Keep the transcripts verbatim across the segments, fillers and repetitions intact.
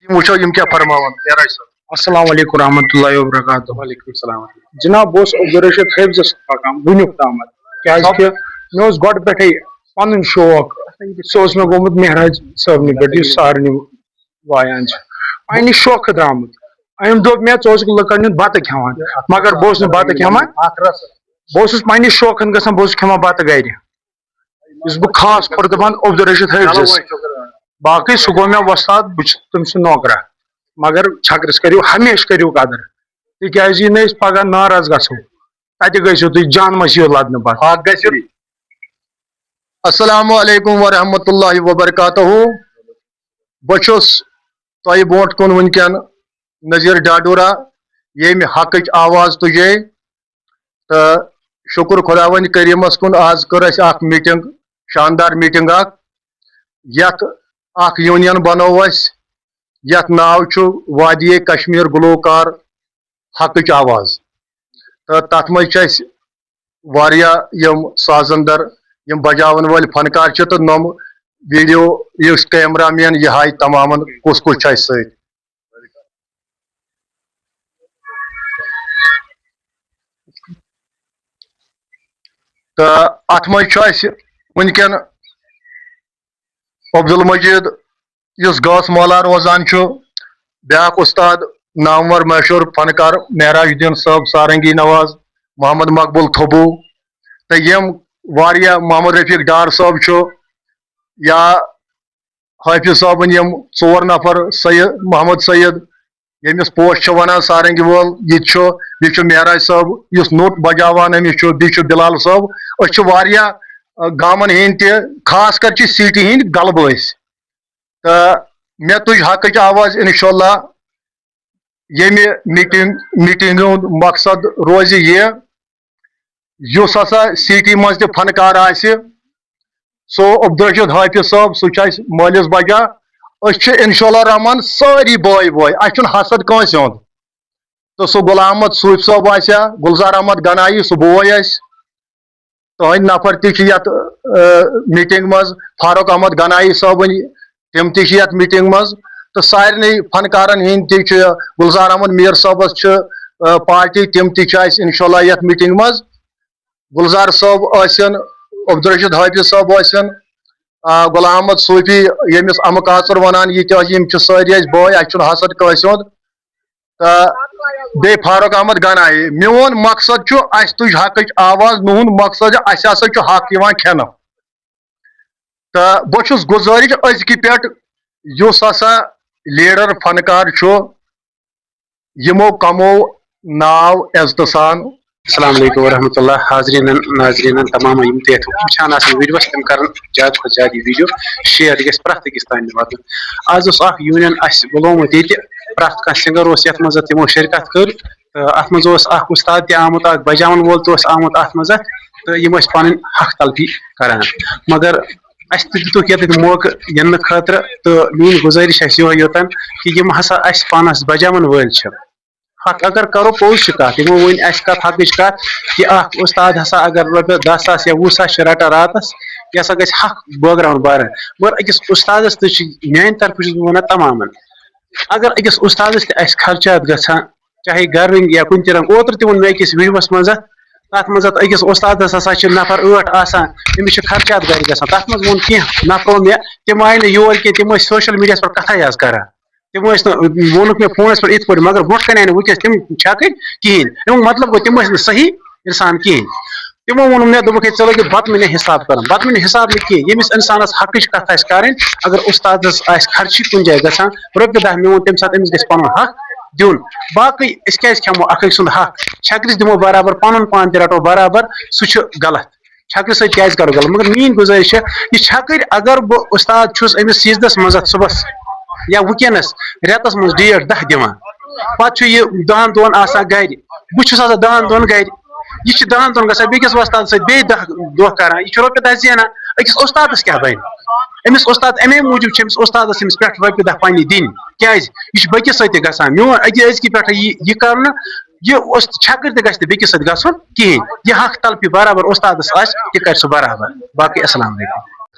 وٕچھو یِم کیٛاہ فرماوان، یارا صٲب۔ السلام علیکم ورحمۃ اللہ وبرکاتہ۔ وعلیکم السلام۔ جناب، بہٕ اوسُس عبدالرشید حٲفظس سۭتۍ پکان وٕنیُک تامَتھ، کیٛازِ کہِ مےٚ اوس گۄڈٕ پٮ۪ٹھَے پَنُن شوق، سُہ اوس مےٚ گوٚمُت مہراج صٲبنہِ پٮ۪ٹھ، یُس سارنٕے وایان چھِ، پننہِ شوقہٕ درامُت۔ أمۍ دوٚپ مےٚ، "ژٕ اوسُکھ لُکن ہُنٛد بتہٕ کھٮ۪وان، مگر بہٕ اوسُس نہٕ بتہٕ کھٮ۪وان، بہٕ اوسُس پننہِ شوقن گژھان، بہٕ اوسُس کھٮ۪وان بتہٕ گرِ، یُس بہٕ خاص کھۄتہٕ دپان عبدالرشید حٲفظس۔ باقٕے سُہ گوٚو مےٚ وۄستاد، بہٕ چھُس تٔمۍ سُنٛد نوکرا، مگر چھکرس کٔرِو، ہمیشہِ کٔرِو قدر، تِکیازِ یہِ نہٕ أسۍ پگاہ ناراض گژھو، تتہِ گٔژھِو تُہۍ جانمس یِیِو لدنہٕ پتہٕ۔" اکھ گژھِ۔ السلام علیکم ورحمۃ اللہ وبرکاتہ۔ بہٕ چھُس تۄہہِ برونٛٹھ کُن وٕنکیٚن نذیر ڈاڈورہ، ییٚمہِ حقٕچ آواز تُجے۔ تہٕ شُکُر خۄداوندِ کریٖمس کُن، آز کٔر اَسہِ اکھ میٖٹنگ، شاندار میٖٹنگ اکھ، یتھ اکھ یونین بنوو اَسہِ، یتھ ناو چھُ وادی کشمیر گلوکار حقٕچ آواز۔ تہٕ تتھ منٛز چھِ اَسہِ واریاہ یِم سازندر، یِم بجاون وٲلۍ فنکار چھِ، تہٕ نۄم ویڈیو، یُس کیمرہ مین، یہِ ہاوِ تمامن کُس کُس چھُ اَسہِ سۭتۍ۔ تہٕ اتھ منٛز چھُ اَسہِ وٕنکیٚن عبدالمجید، یُس گاسہٕ مٲلہ روزان چھُ، بیٛاکھ اُستاد، نامور مشہوٗر فنکار معراج الدین صٲب سارنگی نواز، محمد مقبول تھوبو، تہٕ یِم واریاہ، محمد رفیق ڈار صٲب چھُ، یا حافظ صٲبن یِم ژور نفر، سید محمد سید، ییٚمِس پوش چھِ ونان سارنگی وول، یہِ تہِ چھُ، بیٚیہِ چھُ معراج صٲب یُس نوٚٹ بجاوان أمِس چھُ، بیٚیہِ چھُ بلال صٲب۔ أسۍ چھِ واریاہ، آ، گامن ہٕنٛدۍ تہِ، خاص کر چھِ سٹی ہٕنٛدۍ غلبہٕ أسۍ۔ تہٕ مےٚ تُج حقٕچ آواز، انشاءاللہ ییٚمہِ میٖٹنگ، میٖٹنگ ہُنٛد مقصد روزِ یہِ، یُس ہسا سٹی منٛز تہِ فنکار آسہِ، سُہ عبدالرشید حافظ صٲب، سُہ چھُ اَسہِ مٲلِس بچہ۔ أسۍ چھِ انشاءاللہ الرحمن سٲری بٲے بٲے، اَسہِ چھُنہٕ حسد کٲنٛسہِ ہُنٛد۔ تہٕ سُہ غلام احمد صوٗفی صٲب آسیا، گلزار احمد گنایی، سُہ بوے اَسہِ۔ تُہٕنٛدۍ نفر تہِ چھِ یتھ، آ، میٖٹنگ منٛز، فاروق احمد گنایی صٲبٕنۍ، تِم تہِ چھِ یتھ میٖٹنگ منٛز۔ تہٕ سارنٕے فنکارن ہٕنٛدۍ تہِ چھِ، گلزار احمد میر صٲبس چھِ، آ، پارٹی، تِم تہِ چھِ اَسہِ انشاءاللہ یتھ میٖٹنگ منٛز۔ گلزار صٲب ٲسِن، عبدالرشید حافظ صٲب ٲسِن، آ، غلام احمد صوٗفی، ییٚمِس امہٕ کاژُر ونان، یہِ تہِ ٲسۍ، یِم چھِ سٲری اَسہِ بٲے، اَسہِ چھُنہٕ حسد کٲنٛسہِ ہُنٛد۔ تہٕ بیٚیہِ فاروق احمد گنایی۔ میون مقصد چھُ، اَسہِ تُج حقٕچ آواز، میون مقصد چھُ، اَسہِ ہسا چھُ حق یِوان کھٮ۪نہٕ۔ تہٕ بہٕ چھُس گُزٲرِش أزکہِ پٮ۪ٹھ، یُس ہسا لیڈر فنکار چھُ، یِمو کمو ناو عزتہٕ سان۔ السلام علیکم ورحمۃ اللہ۔ حاضریٖنن، ناظریٖنن، تمام یِم تہِ یتھ وٕچھان آسن ویڈیوس، تِم کرن زیادٕ کھۄتہٕ زیادٕ یہِ ویڈیو شیئر، یہِ گژھِ پرٛٮ۪تھ أکِس تام واتُن۔ آز اوس اکھ یونین اَسہِ بُلومُت ییٚتہِ، پرٛٮ۪تھ کانٛہہ سنگر اوس یتھ منٛز، تِمو شرکت کٔر۔ تہٕ اتھ منٛز اوس اکھ اُستاد تہِ آمُت، اکھ بجاون وول تہِ اوس آمُت اتھ منٛز، تہٕ یِم ٲسۍ پنٕنۍ حق تلفی کران۔ مگر اسہِ تہِ دِتُکھ ییٚتٮ۪تھ موقعہٕ یِنہٕ خٲطرٕ، تہٕ میٲنۍ گُزٲرِش آسہِ یِہوٚے یوتن کہِ یِم ہسا اسہِ پانس بجاون وٲلۍ چھِ، حق اگر کرو، پوٚز چھِ کتھ، یِمو ؤنۍ اسہِ کتھ حقٕچ کتھ کہِ اکھ اُستاد ہسا اگر رۄپیس دہ ساس یا وُہ ساس چھِ رٹان راتس، یہِ ہسا گژھِ حق بٲگراوُن بارن۔ مگر أکِس اُستادس تہِ چھِ، میانہِ طرفہٕ چھُس بہٕ ونان تمامن، اگر أکِس اُستادس تہِ آسہِ خرچات گژھان، چاہے گرٕ رنگۍ یا کُنہِ تہِ رنگہٕ۔ اوترٕ تہِ ووٚن مےٚ أکِس ویڈیوس منٛز، تتھ منٛز أکِس اُستادس ہسا چھِ نفر ٲٹھ آسان، تٔمِس چھِ خرچات گرِ گژھان۔ تتھ منٛز ووٚن کینٛہہ نفرو مےٚ، تِم آیہِ نہٕ یور کینٛہہ، تِم ٲسۍ سوشل میڈیاہس پٮ۪ٹھ کتھے حظ کران۔ تِم ٲسۍ نہٕ، ووٚنُکھ مےٚ فونس پٮ۪ٹھ یِتھ پٲٹھۍ، مگر برونٛٹھ کنہِ آیہِ نہٕ وٕنکیٚس تِم چھکٕنۍ کِہینۍ۔ امیُک مطلب گوٚو، تِم ٲسۍ نہٕ صحیح انسان کِہینۍ۔ تِمو ووٚن مےٚ، دوٚپُکھ، "ہے، ژٕ لٲگِو بتہٕ مِلہِ حساب کرُن، بتہٕ مِلہِ حساب نہٕ کینٛہہ، ییٚمِس انسانس حقٕچ کتھ آسہِ کرٕنۍ، اگر استادس آسہِ خرچی کُنہِ جایہِ گژھان، رۄپیہِ دہ میون، تمہِ ساتہٕ أمِس گژھِ پنُن حق دیُن۔ باقٕے أسۍ کیازِ کھٮ۪مو اکھ أکۍ سُنٛد حق؟ چھکرِس دِمو برابر، پنُن پان تہِ رٹو برابر، سُہ چھُ غلط۔ چھکرِ سۭتۍ کیازِ کرو غلط؟" مگر میٲنۍ گُزٲرِش چھِ، یہِ چھکٕر اگر بہٕ استاد چھُس أمِس سیٖزنس منٛز صُبحس یا وٕنکیٚنس رٮ۪تس منٛز ڈیٹ دہ دِوان، پتہٕ چھُ یہِ دہن دۄہن آسان گرِ، بہٕ چھُس آسان دہن دۄہن گرِ، یہِ چھُ دہن دۄہن گژھان بیٚکِس وۄستادس سۭتۍ بیٚیہِ دہ دۄہ کران، یہِ چھُ رۄپیہِ دہ زینان أکِس اُستادس کیٛاہ بنہِ؟ أمِس اُستاد، امے موٗجوٗب چھِ أمِس اُستادس أمِس پٮ۪ٹھ رۄپیہِ دہ پننہِ دِنۍ۔ کیٛازِ؟ یہِ چھُ بیٚکِس سۭتۍ تہِ گژھان۔ میون أکہِ، أزکہِ پٮ۪ٹھے یہِ، یہِ کرنہٕ، یہِ اوس چھکٕر تہِ گژھِ نہٕ بیٚکِس سۭتۍ گژھُن کِہینۍ۔ یہِ حق تلفی برابر اُستادس آسہِ، تہِ کرِ سُہ برابر۔ باقٕے السلام علیکم۔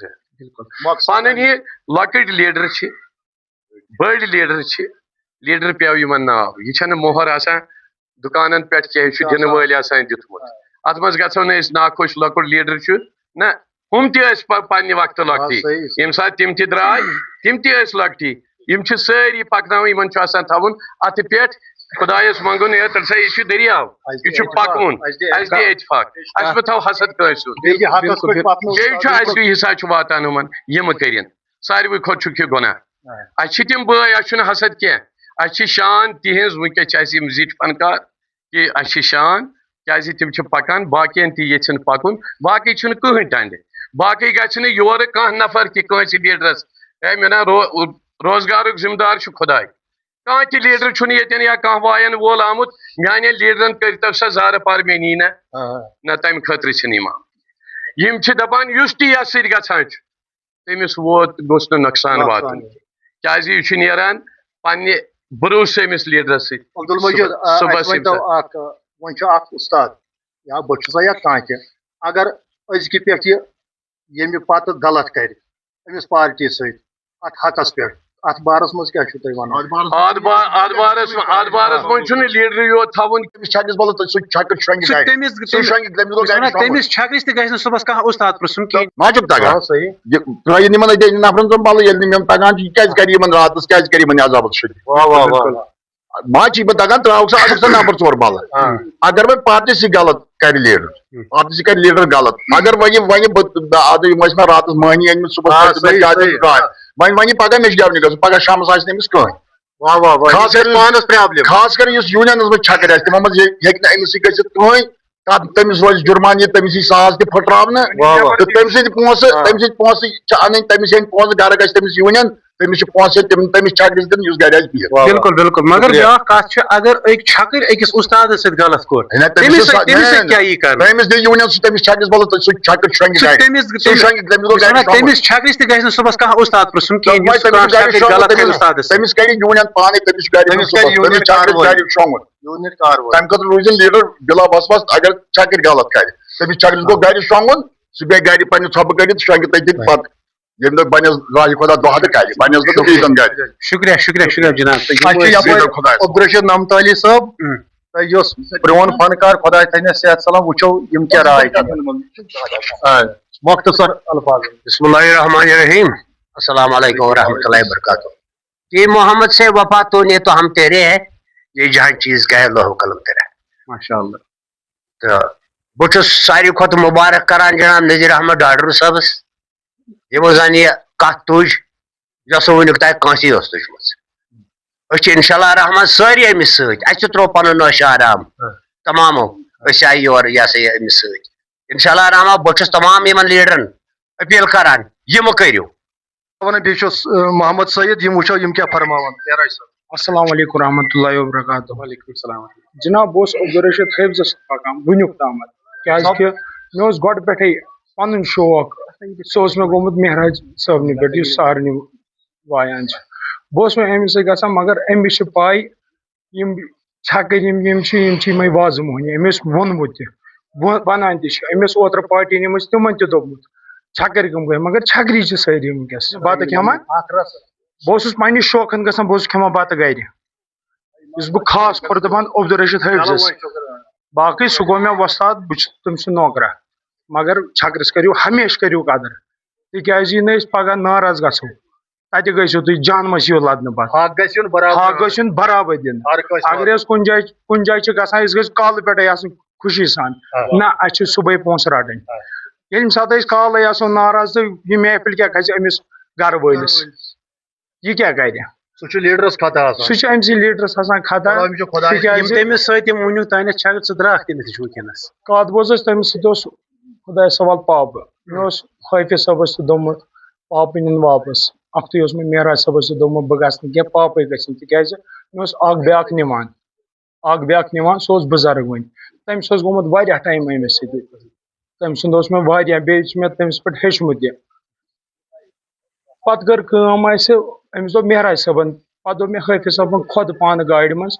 بالکل۔ پنٕنۍ یہِ لۄکٕٹۍ لیڈر چھِ، بٔڑۍ لیٖڈر چھِ، لیٖڈر پیٚو یِمن ناو۔ یہِ چھَنہٕ مۄہر آسان دُکانن پٮ۪ٹھ کینٛہہ، یہِ چھُ دِنہٕ وٲلۍ آسان دیُتمُت۔ اَتھ منٛز گژھو نہٕ أسۍ ناخۄش، لۄکُٹ لیٖڈر چھُ نہ، ہُم تہِ ٲسۍ پَ-، پننہِ وقتہٕ آ، لۄکٹی۔ صحیح، صحیح۔ ییٚمہِ ساتہٕ تِم تہِ درٛاے، تِم تہِ ٲسۍ لۄکٹی۔ یِم چھِ سٲری پَکناوٕنۍ، یِمن چھُ آسان تھاوُن اَتھٕ پٮ۪ٹھ خۄدایَس منٛگُن، "ہے، تَلہٕ سا، یہِ چھُ دٔریاو، اَسہِ دِ یہِ چھُ اتفاق، پَکُن، اَسہِ دِ اَسہِ دِ اتفاق۔ اتفاق، اَسہِ مہ تھاو حسد کٲنٛسہِ ہُنٛد۔" بیٚیہِ دِ حقس بِلکُل، پٮ۪ٹھ بِلکُل۔ پَکنُن۔ بیٚیہِ چھُ اَسہِ یہِ حِصہ چھُ واتان یِمن، یِم کٔرِن۔ ساروٕے کھۄتہٕ چھُ کہِ گۄناہ۔ آ۔ اَسہِ چھِ تِم بٲے، اَسہِ چھُنہٕ حسد کینٛہہ۔ اَسہِ چھِ شان تِہِنٛز، وٕنکیٚس چھِ اَسہِ یِم زِٹھۍ فنکار، کہِ اَسہِ چھِ شان، کیٛازِ تِم چھِ پَکان، باقیَن تہِ ییٚژھن پَکُن، باقٕے چھُنہٕ کٕہٕنۍ ٹنٛڈِ۔ باقٕے گژھِ نہٕ یورٕ کانٛہہ نفر تہِ کٲنٛسہِ لیٖڈرَس، "ہے، مےٚ نا رو-، روزگارُک ذِمہٕ دار چھُ خۄداے۔" کانٛہہ تہِ لیٖڈر چھُنہٕ ییٚتٮ۪ن یا کانٛہہ وایَن وول آمُت، میٛانٮ۪ن لیٖڈرَن کٔرۍتو سا زارٕ پار، مےٚ نی نہ۔ آ۔ نہ، تَمہِ خٲطرٕ چھِنہٕ یِم آمٕتۍ۔ یِم چھِ دَپان، یُس تہِ یَتھ سۭتۍ گژھان چھُ، تٔمِس ووت، گوٚژھ نہٕ نۄقصان نۄقصان واتُن۔ گژھِ۔ کیٛازِ یہِ چھُ نیران پننہِ بروسہٕ أمِس لیٖڈرَس سۭتۍ۔ عبدالمجید، صُبحس، آ، صُبحس اَسہِ ؤنۍ ییٚمہِ تو ساتہٕ اکھ، وۄنۍ چھُ اکھ اُستاد یا بہٕ چھُسا یا کانٛہہ تہِ، اگر أزکہِ پٮ۪ٹھ یہِ ییٚمہِ پتہٕ غلط کرِ أمِس پارٹی سۭتۍ، اتھ حقس پٮ۪ٹھ، اتھ بارس منٛز کیٛاہ چھُو تُہۍ ونان؟ اتھ با-، اتھ بارس، اتھ بارس منٛز چھُنہٕ لیٖڈرٕے یوت تھاوُن۔ تٔمِس چھکس بلہٕ تہٕ سُہ چھکر شۄنٛگہِ سُہ گرِ۔ تٔمِس، سُہ تٔمِس، شۄنٛگہِ، تٔمِس بہٕ گوٚو چھُس گرِ وَنان، شۄنٛگُن۔ تٔمِس چھکرِس تہِ گژھِ نہٕ صُبحس کانٛہہ اُستاد پرٛژھُن کِہیٖنۍ۔ ما چھُکھ تگان؟ آ، صحیح۔ یہِ ترٛٲیِو نہٕ یِمن أتۍ نفرن زن بلہٕ، ییٚلہِ نہٕ یِم تگان چھِ، یہِ کیٛازِ کرِ یِمن راتس، کیٛازِ کرِ یِمن عذابس شدید؟ واہ، واہ، واہ۔ بِلکُل۔ ما چھِ یِمن تگان، ترٛاوُکھ سا، اَتھ سا نمبر ژور بلہٕ۔ آ۔ اگر وۄنۍ پارٹی سۭتۍ غلط کرِ لیٖڈر، ہم۔ پارٹی سۭتۍ کرِ لیٖڈر غلط، مگر وۄنۍ یہِ، وۄنۍ یہِ بہٕ، بہٕ، اَدٕ یِم ٲسۍ مےٚ راتس مٔہنی أنۍمٕتۍ، صُبحس آ، ٲسۍ تِم صحیح، اَسہِ جادٕ صحیح۔ درٛاے۔ وۄنۍ، وۄنۍ یہِ پگاہ مےٚ چھِ گٮ۪ونہِ گژھُن، پگاہ شامس آسہِ نہٕ أمِس کٕہٕنۍ۔ واہ، واہ، واہ، خاص یہِ چھِ کر، پانس پرابلم۔ خاص کر یُس یوٗنینس منٛز چھکٕر آسہِ، تِمو منٛز ہیٚکہِ، ہیٚکہِ نہٕ أمِس سۭتۍ گٔژھِتھ کٕہٕنۍ۔ تَتھ تٔمِس روزِ جُرمان، یہِ تٔمِس یی ساز تہِ پھٕٹراونہٕ۔ واہ، واہ۔ تہٕ تٔمۍ سٕنٛدۍ پونٛسہٕ، آ۔ تٔمۍ سٕنٛدۍ پونٛسہٕ چھِ اَنٕنۍ، تٔمِس یِن پونٛسہٕ، گرٕ گژھِ تٔمِس یوٗنین، تٔمِس چھِ پونٛسہٕ، تٔمِس، تٔمِس چھکرِس دِنۍ، یُس گرِ آسہِ بِہِتھ۔ واہ، واہ۔ بِلکُل، بِلکُل۔ مگر شُکریہ۔ بیٛاکھ کَتھ چھِ، اگر أکۍ چھکٕرۍ أکِس اُستادَس سۭتۍ غلط کوٚر، نہ، تٔمِس تٔمِس چھِ سۭتۍ، سا-، تٔمِس نہ، سۭتۍ نہ، کیٛاہ یی کرنہٕ؟ تٔمِس دِ یوٗنین سۭتۍ، تٔمِس چھکرِس بلہٕ تٔمِس سۭتۍ چھکٕر شۄنٛگہِ سُہ گرِ۔ تٔمِس، سُہ تٔمِس، شۄنٛگہِ، تٔمِس گوٚو بس گرِ وَنان، شۄنٛگُن۔ تٔمِس چھکرِس تہِ گژھِ نہٕ صُبحَس کانٛہہ اُستاد پرٛژھُن کِہیٖنۍ، تٔمِس یُس کانٛہہ چھکرِ چھکٕر غلط کرِ گرِ اُستادَس سۭتۍ۔ تٔمِس کرِ یوٗنین پانے، تٔمِس چھُ گرِ تٔمِس کرِ شۄنٛگُن۔ یوٗنین کاروٲیی۔ تَمہِ خٲطرٕ روٗزِن لیٖڈر بِلا وسوس۔ اگر چھکٕر غلط کرِ، تٔمِس چھکرِس گوٚو گرِ شۄنٛگُن، سُہ بیٚہہِ گرِ پننہِ ژھۄپہٕ کٔڑِتھ، شۄنٛگہِ تٔتی پتہٕ۔ ییٚمہِ دۄہ بنٮ۪س راہہِ خۄدا دۄہ تہٕ کرِ، بنٮ۪س نہٕ تہٕ بیٚیہِ زن گرِ۔ شُکریہ، شُکریہ، شُکریہ جناب۔ اَسہِ چھُ یپٲرۍ عبدالرشید نمتالی صٲب، اۭں۔ تہٕ یُس پرٛون فنکار، خۄداے تھٲینَس صحت سلام، وٕچھو یِم کیٛاہ راے چھِ۔ آ۔ مۄختصر الفاظ۔ بسم اللہ الرحمن الرحیم۔ السلام علیکم ورحمۃ اللہ وبرکاتہ۔ جی محمد سے وفا تو نے تو ہم تیرے ہے، یہ جہاں چیز کا ہے لوہ قلم تیرا۔ ماشاء اللہ۔ تہٕ بہٕ چھُس ساروی کھۄتہٕ مُبارک کران جناب نذیر احمد ڈاڈر صٲبس، یِمو زن یہِ کتھ تُج، یۄس نہٕ وُنیُک تام کٲنٛسی ٲس تُجمٕژ۔ أسۍ چھِ انشاءاللہ رحمان سٲری أمِس سۭتۍ، اَسہِ تہِ ترٛوو پنُن نوشہٕ آرام، تمامو، أسۍ آیہِ یور یہِ ہسا یہِ أمِس سۭتۍ۔ انشاءاللہ رحمان بہٕ چھُس تمام یِمن لیڈرن اپیل کران، یہِ مہٕ کٔرِو۔ ونان، بیٚیہِ چھُس، آ، محمد سعید، یِم وٕچھو یِم کیٛاہ فرماوان، معراج صٲب۔ السلام علیکم ورحمۃ اللہ وبرکاتہ۔ وعلیکم السلام۔ جناب، بہٕ اوسُس عبدالرشید حٲفظس سۭتۍ پکان وٕنیُک تامتھ، کیازِ کہِ مےٚ اوس گۄڈٕ پٮ۪ٹھے پنُن شوق، سُہ اوس مےٚ گوٚمُت معراج صٲبنہِ پٮ۪ٹھ، یُس سارنٕے وایان چھِ۔ بہٕ اوسُس وۄنۍ أمِس سۭتۍ گژھان، مگر أمِس چھِ پاے، یِم چھکٕرۍ یِم، یِم چھِ، یِم چھِ یِمے وازٕ مۄہنی۔ أمۍ ٲسۍ ووٚنمُت تہِ، وۄ-، وَنان تہِ چھِ۔ أمۍ ٲس اوترٕ پارٹی نِمٕژ، تِمن تہِ دوٚپمُت، چھکٕرۍ کٕم گٔے؟ مگر چھکری چھِ سٲری وٕنکیٚس بَتہٕ کھٮ۪وان۔ بہٕ اوسُس پننہِ شوقن گژھان، بہٕ اوسُس کھٮ۪وان بَتہٕ گرِ۔ یُس بہٕ خاص کور دَپان عبدالرشید حٲفظس، باقٕے سُہ گوٚو مےٚ وۄستاد، بہٕ چھُس تٔمۍ سُنٛد نوکرا۔ مگر چھکرِس کٔرِو، ہمیشہِ کٔرِو قدر، تِکیازِ یہِ نہٕ أسۍ پگاہ ناراض گژھو۔ تَتہِ گٔژھِو تُہۍ جہنمَس یِیِو لَدنہٕ پَتہٕ۔ حق گژھِ یُن برابر۔ حق گژھِ یُن برابر دِنہٕ۔ ہر کٲنٛسہِ اگر حق۔ أسۍ کُنہِ جایہِ، کُنہِ جایہِ چھِ گژھان، أسۍ گٔژھۍ کالہٕ پٮ۪ٹھَے آسٕنۍ خوشی سان۔ آ۔ نہ، اَسہِ چھِ صُبحٲے پونٛسہٕ رَٹٕنۍ۔ آ۔ ییٚلہِ ساتہٕ أسۍ کالَے آسو ناراض، تہٕ یہِ محفِل کیٛاہ کھسہِ أمِس گَرٕ وٲلِس؟ یہِ کیٛاہ کَرِ؟ سُہ چھُ لیٖڈرَس خطا آسان۔ سُہ چھُ أمۍ سٕے لیٖڈرَس آسان خطا۔ چلو، أمِس چھُ خۄدایَس تِکیٛازِ یِم تٔمِس سۭتۍ یِم وٕنیُک تانٮ۪تھ چھَکھ، ژٕ درٛاکھ تٔمِس نِش وٕنکیٚنَس۔ کَتھ بوز اَسہِ تٔمِس سۭتۍ اوس خۄدایَس حوالہٕ پاپہٕ۔ مےٚ اوس حٲفظ صٲبَس تہِ دوٚپمُت، پاپہٕ نِن واپَس۔ اَکھتُے اوس مےٚ معراج صٲبَس تہِ دوٚپمُت، بہٕ گژھٕ نہٕ کینٛہہ، پاپَے گژھِ نہٕ، تِکیٛازِ مےٚ اوس اَکھ بیٛاکھ نِوان، اَکھ بیٛاکھ نِوان، سُہ اوس بُزرگ وۄنۍ۔ تٔمِس اوس گوٚمُت واریاہ ٹایم أمِس سۭتۍ۔ تٔمۍ سُنٛد اوس مےٚ واریاہ، بیٚیہِ چھِ مےٚ تٔمِس پٮ۪ٹھ ہیوٚچھمُت تہِ۔ پَتہٕ کٔر کٲم اَسہِ، أمِس دوٚپ مہراج صٲبَن، پَتہٕ دوٚپ مےٚ حٲفظ صٲبَن خۄد پانہٕ گاڑِ منٛز،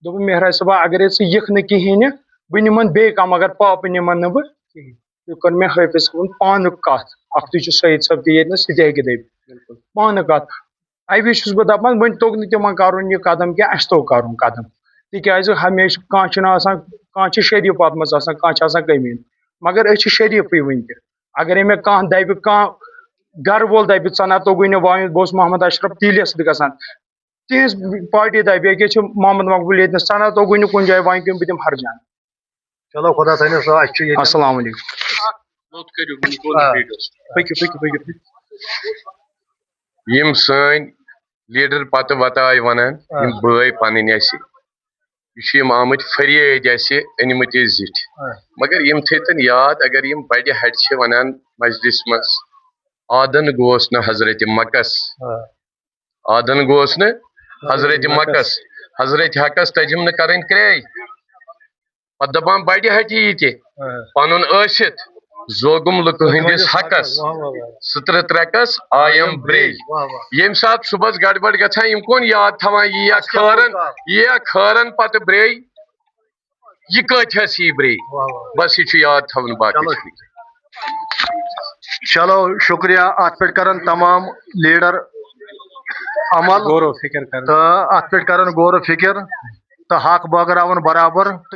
دوٚپُن، "مہراج صٲبا، اگرے ژٕ یِکھ نہٕ کِہیٖنۍ نہٕ، بہٕ نِمَن بیٚیہِ کانٛہہ، مگر پاپہٕ نِمَن نہٕ بہٕ کِہیٖنۍ۔" یہِ کٔر مےٚ حٲفظ صٲبَن پانہٕ کَتھ، اَکھتُے چھُ سعید صٲب تہِ ییٚتہِ نَس، سُہ تہِ ہیٚکہِ دٔپِتھ۔ بِلکُل۔ پانہٕ کَتھ۔ اَمہِ وِزِ چھُس بہٕ دَپان، وۄنۍ توٚگ نہٕ تِمَن کَرُن یہِ قدم کینٛہہ، اَسہِ توٚگ کَرُن قدم۔ تِکیٛازِ ہمیشہِ کانٛہہ چھُنہٕ آسان، کانٛہہ چھِ شریٖف اَتھ منٛز آسان، کانٛہہ چھِ آسان کٔمیٖن، مگر أسۍ چھِ شریٖفٕے وٕنہِ تہِ۔ اگرے مےٚ کانٛہہ دَپہِ، کانٛہہ گَرٕ وول دَپہِ، "ژٕ نہ توٚگُے نہٕ وایُن"، بہٕ اوسُس محمد اشرف تیٖلِس سۭتۍ گژھان، تِہِنٛز پارٹی دَپہِ، "ییٚکیٛاہ چھِ محمد مقبول ییٚتہِ نَس، ژٕ نہ توٚگُے نہٕ کُنہِ جایہِ وایُن کینٛہہ، بہٕ دِمہٕ ہر جان۔" چلو، خۄدا تھٲینو سۄ، اَسہِ چھُ ییٚتہِ۔ السلام علیکم۔ آ۔ پٔکِو، پٔکِو، پٔکِو۔ یِم سٲنۍ لیڈر پتہٕ وتہٕ آیہِ ونان، آ۔ یِم بٲے پنٕنۍ اَسہِ، یہِ چھِ یِم آمٕتۍ فریٲدۍ اَسہِ أنمٕتۍ زِٹھۍ۔ آ۔ مگر یِم تھٲیتن یاد، اگر یِم بڑِ ہٹہِ چھِ ونان مجلس منٛز، "آدن گوس نہٕ حضرت مکس، آ۔ آدن گوس نہٕ حضرت مکس، حضرت حقس تجم نہٕ کرٕنۍ کرے۔" پتہٕ دپان، "بڑِ ہٹہِ یہِ تہِ آ۔ پنُن ٲسِتھ، زوگُم لُکہٕ ہٕنٛدِس حقس، واہ، واہ، واہ۔ سترٕ ترٛکس آیم برے۔" واہ، واہ۔ ییٚمہِ ساتہٕ صُبحس گڑبڑ گژھان، یِم کون یاد تھاوان، یہِ یا اَسہِ کیٛاہ خٲرن، کوٚر کار؟ یہِ یا خٲرن پتہٕ برے، یہِ کۭتِہس یی برے؟ واہ، واہ۔ بس یہِ چھُ یاد تھاوُن، باقٕے چلو۔ چھُنہٕ کینٛہہ۔ چلو، شُکریہ۔ اتھ پٮ۪ٹھ کرن تمام لیڈر عمل غور و فکر کرن۔ تہٕ اتھ پٮ۪ٹھ کرن غور و فکر تہٕ حق بٲگراوُن برابر۔